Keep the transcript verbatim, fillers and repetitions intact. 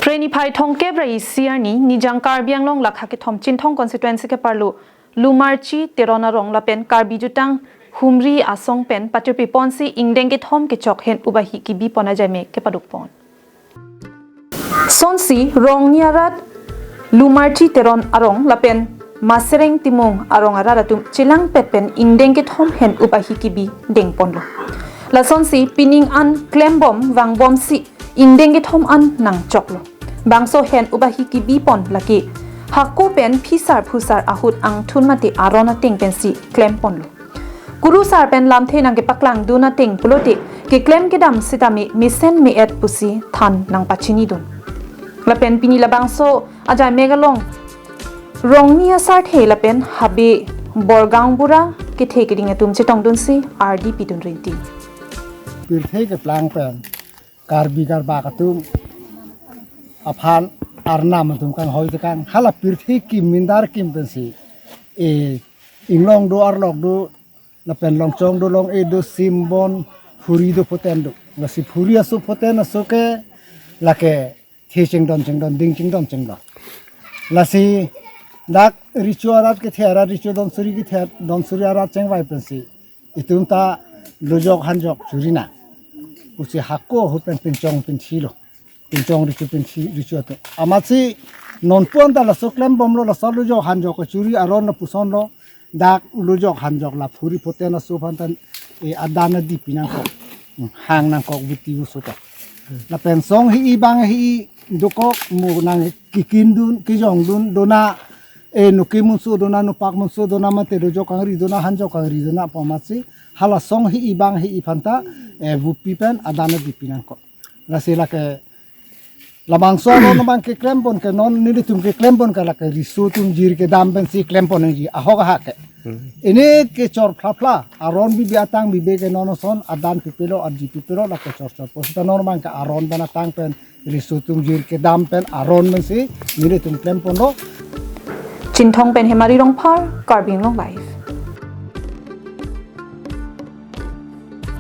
Phre niphai thomkep ra isi arni nijang Karbi Anglong lakha kethom Chinthong constituency keparlo Lumarchi Teron arong lapen Karbi Jutang Humri Asong pen patirpiponsi ingdeng kethom kechok hen ubahi kibipon ajaime kepadukpon. Sonsi Rongni arat Lumarchi Teron arong lapen Masereng Timung arong arat atum chelangpet pen ingdeng kethom hen ubahi kibi dengponlo. Lasonsi pining an klembom vangbomsi ingdeng kethom an nangchoklo. Bangso hen ubahi kibipon lake hako pen phisar phusar ahut angthun mate aron ateng pensi klemponlo. Kurusar pen lamthe nangkepaklangdun ateng pulote keklem kedam sitame mesen me-et pusi than nangpachinidun. Lapen pini labangso ajaime along Rongni asarthe lapen Habe Borgaonbura kethe keding atum chetongdunsi ardi pidun rinti. Pirthe keplang pen Karbi Karbak atum aphan arnam atum kanghoi tekang, hala pirthe kim mindar kim pensi e inglong do arlok do lapen longchong do long-e do simbon phuri do photen do. Lasi phuri aso photen aso ke lake the chingdon chingdon ding chingdon chingdon. Lasi dak recho arat kethe arat, recho donsuri kethe donsuri arat chengvai pensi itum ta lojok hanjok churi nang pusi hako ahut pen pinchong pinthilo. Pinchong recho pinthi recho atum. Amatsi nonpu anta laso klembomlo, laso lojok hanjok churi aron lapusonlo. Dak lojok hanjok la phuri photen aso aphan tan e adan adi pi nangkok. Hmm, hang nangkok buti usuta. Lapen song hi-i bang hi-i dokok mo nangkekindun kejongdun dona, e noke munso dona, nopak munso dona mate lojok kangri dona, hanjok kangri dona pu amatsi hala song hi-i bang hi-i aphanta e bupi pen adan adi pi nangkok. Lasi lake labangso aron abang keklempon ke non nelitum keklempon ke lake riso atum jir kedam pensi klempon nangji ahok ahak ke. Ini kechor phla phla aron bibe atang bibe ke non ason adan pipelo adi pipelo lake chor chor pu seta non abang ke aron pen atang pen riso atum jir kedam pen aron pensi nelitum klemponlo. Chinthong pen Hemari Rongphar, Karbi Anglong Live.